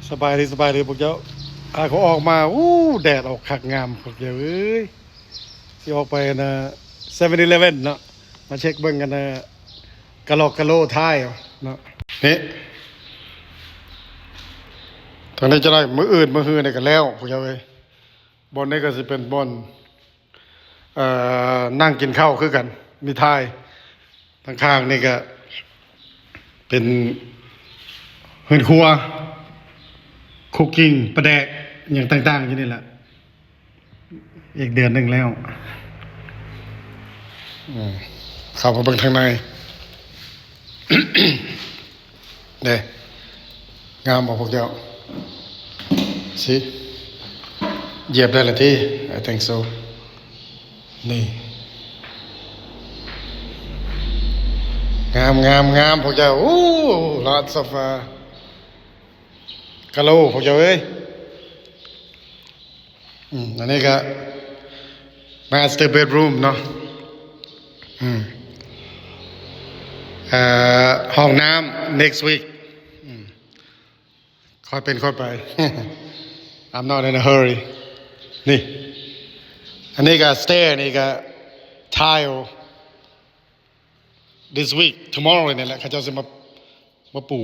ສະບາຍດີ ສະບາຍດີພວກເຈົ້າ. ອາ ເຂົາອອກມາ ອູ້ ແດດອອກຄັກງາມພວກເຈົ້າເອີຍ. ຊິອອກໄປອັນນ່າ ເຊເວັນອີເລເວັນເນາະ ມາເຊັກເບິ່ງອັນນ່າ ກະລອກກະໂລທ້າຍເນາະ. ນີ້ ທາງນີ້ຈະໄດ້ ມື້ອື່ນມື້ຮືນີ້ກໍແລ້ວພວກເຈົ້າເອີຍ. ບ່ອນນີ້ກໍຊິເປັນບ່ອນ ເອີ ນັ່ງກິນເຂົ້າຄືກັນ ມີທ້າຍ. ທາງຂ້າງນີ້ກະເປັນເຮືອນຄົວ ຄຸກກິ້ງ ປາແດກ ຫຍັງຕ່າງໆຢູ່ນີ້ແຫຼະ. ອີກເດືອນໜຶ່ງແລ້ວ ອືມ ເຂົ້າມາເບິ່ງທາງໃນ ເດ້ ງາມບໍ່ພວກເຈົ້າ? ຊິ ຢຽບໄດ້ລະຕິ? I think so. ນີ້ ງາມ ງາມ ງາມພວກເຈົ້າ. ໂອ້ lots of ກະໂລພວກເຈົ້າເອີຍ. ອືມ ອັນນີ້ກະ master bedroom ເນາະ. ອືມ ເອີ ຫ້ອງນ້ຳ next week. ອືມ ຄ່ອຍເປັນຄ່ອຍໄປ. I'm not in a hurry. ນີ້ ອັນນີ້ກະ stair ນີ້ກະ tile. This week, tomorrow ນີ້ແຫຼະ ເຂົາເຈົ້າຊິມາ ມາປູ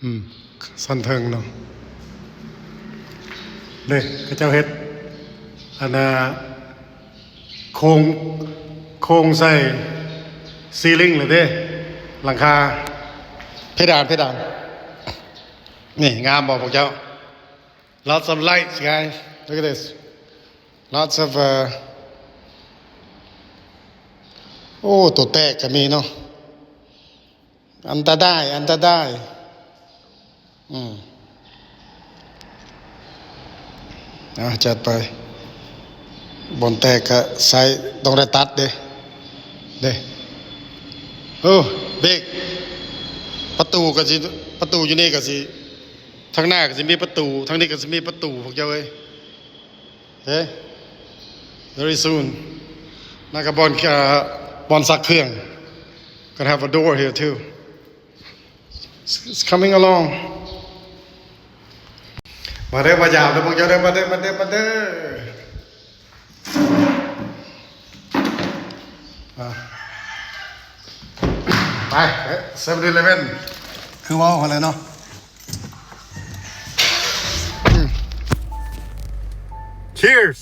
ອືມ ຊັ້ນເທິງເນາະ. ເດ້ ເຂົາເຈົ້າເຮັດ ອັນນ່າ ໂຄງ ໂຄງໃສ່ ceiling ແລ້ວເດ້ ຫຼັງຄາ ເພດານ ເພດານ. ນີ້ ງາມບໍ່ພວກເຈົ້າ? Lots of lights, guys. Look at this. Lots of, uh, ໂອ້ ຕົວແຕກກໍມີເນາະ. ອັນຕະດາຍ ອັນຕະດາຍ. ອືມ ອ່າ ຈັດໄປ. ບ່ອນແຕກກະໃຊ້ ຕ້ອງໄດ້ຕັດເດ້ ເດ້. ໂອ້ ເບກ ປະຕູກະຊິ ປະຕູຢູ່ນີ້ກະຊິ ທາງໜ້າກະຊິມີປະຕູ ທາງນີ້ກະຊິມີປະຕູ ພວກເຈົ້າເອີຍ. ເອີ very soon ນະກະບ່ອນ ບ່ອນຊັກເຄື່ອງ gonna have a door here too. It's coming along. ມາເດີ ມາຢາມເດີພວກເຈົ້າເດີ ມາເດີ ມາເດີ ມາເດີ. ອ່າ ໄປ ເຊເວັນອີເລເວັນ ຄືເວົ້າຫັ້ນແຫຼະເນາະ. ອືມ Cheers.